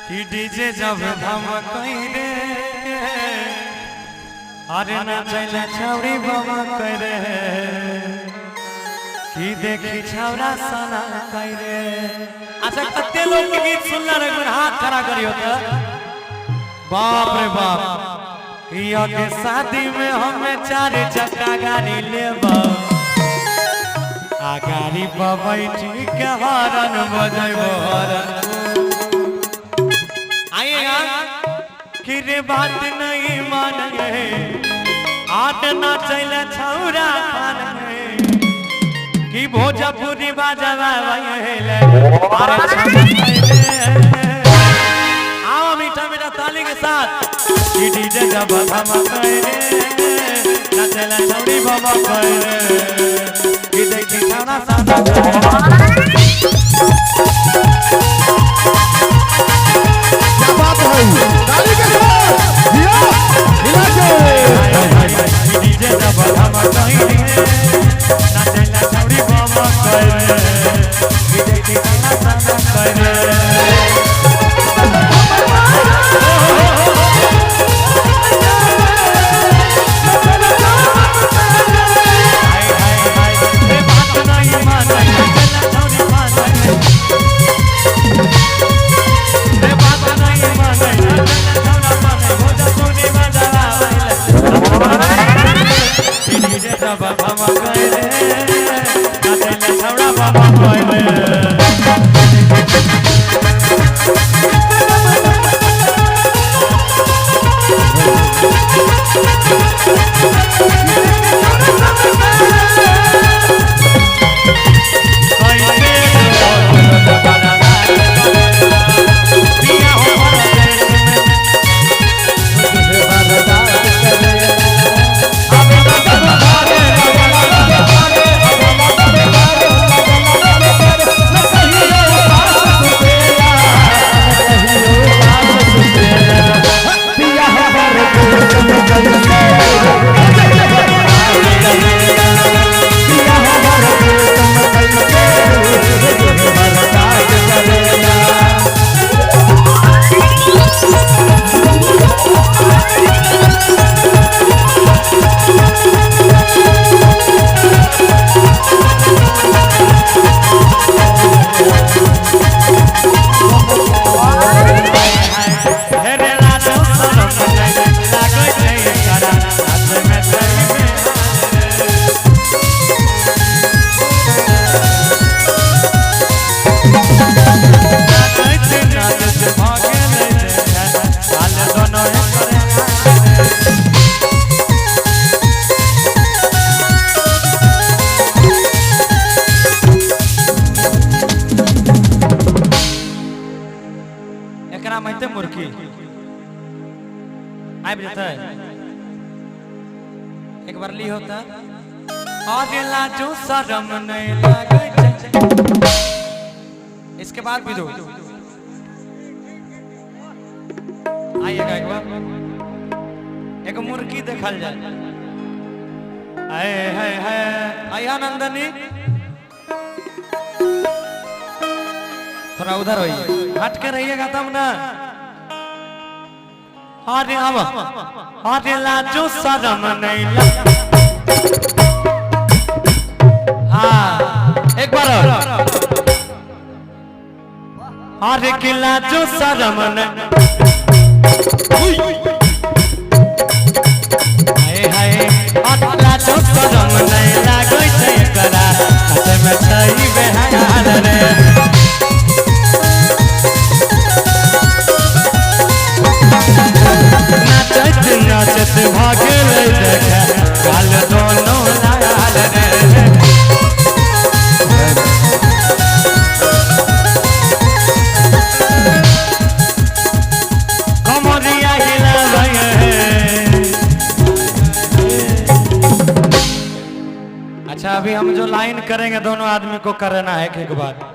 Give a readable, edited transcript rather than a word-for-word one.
कि डीजे जब हम रे, अरे नाचैले छौरी बम रे, कि देखी छौरा सना रे। अच्छा, कते लोग के गीत सुनला रे? एक बेर हाथ खड़ा करियो त। बाप रे बाप! किया के शादी में हमें चार चक्का गाड़ी लेब आ गाड़ी पर बैठी के हॉर्न बजैबो, हॉर्न। आइएगा कि रे बात नहीं माने, आट ना चले छौरा खाने, कि भोजपुरी बाजवा। अरे आओ, मीठा मीठा ताली के साथ कि डीजे जब हम करे, नचला छौरी बाबा करे, कि देखी छौरा सादा करे। क्या बात है! ताली के साथ जिया हिला के। डीजे जब हम करे, नचला छौरी बाबा करे, कि देखी छौरा सादा करे। हाय हाय हाय रे, बात नहीं माने, नचला छौरी माने रे, बात नहीं माने, नचला छौरा माने, भोजपुरी बजावा। डीजे जब हम करे, नचला छौरा बाबा करे। हेरे लाजो शरम नहीं लागै छै एकरा, हाथ में छै। नाचैत नाचैत भऽ गेलै देखा, हाल दोनो एकर। एकरा में हेतै मुर्गी आबि जेतै? एक बार ली होता। अरे लाजो शरम नहीं लागै छै। इसके बाद भी दो आइएगा। एक बार एक मुर्गी देखल जाए। आए हाय हाय, आइया नंदनी, थोड़ा उधर होइए, हट के रहिएगा तब ना। अरे अब अरे लाजो शरम नहीं ला। हाँ, एक बार और। अरे कि लाजो शरम नहीं। हाय हाय, अरे लाजो शरम नहीं लागै छै एकरा, नाचै में छै बेहाल रे। नाचैत नाचैत भऽ गेलै देखा, गाल दोनो लाल रे। कमरिया हिलाबै है। अच्छा, अभी हम जो लाइन करेंगे, दोनों आदमी को करना है एक एक बार।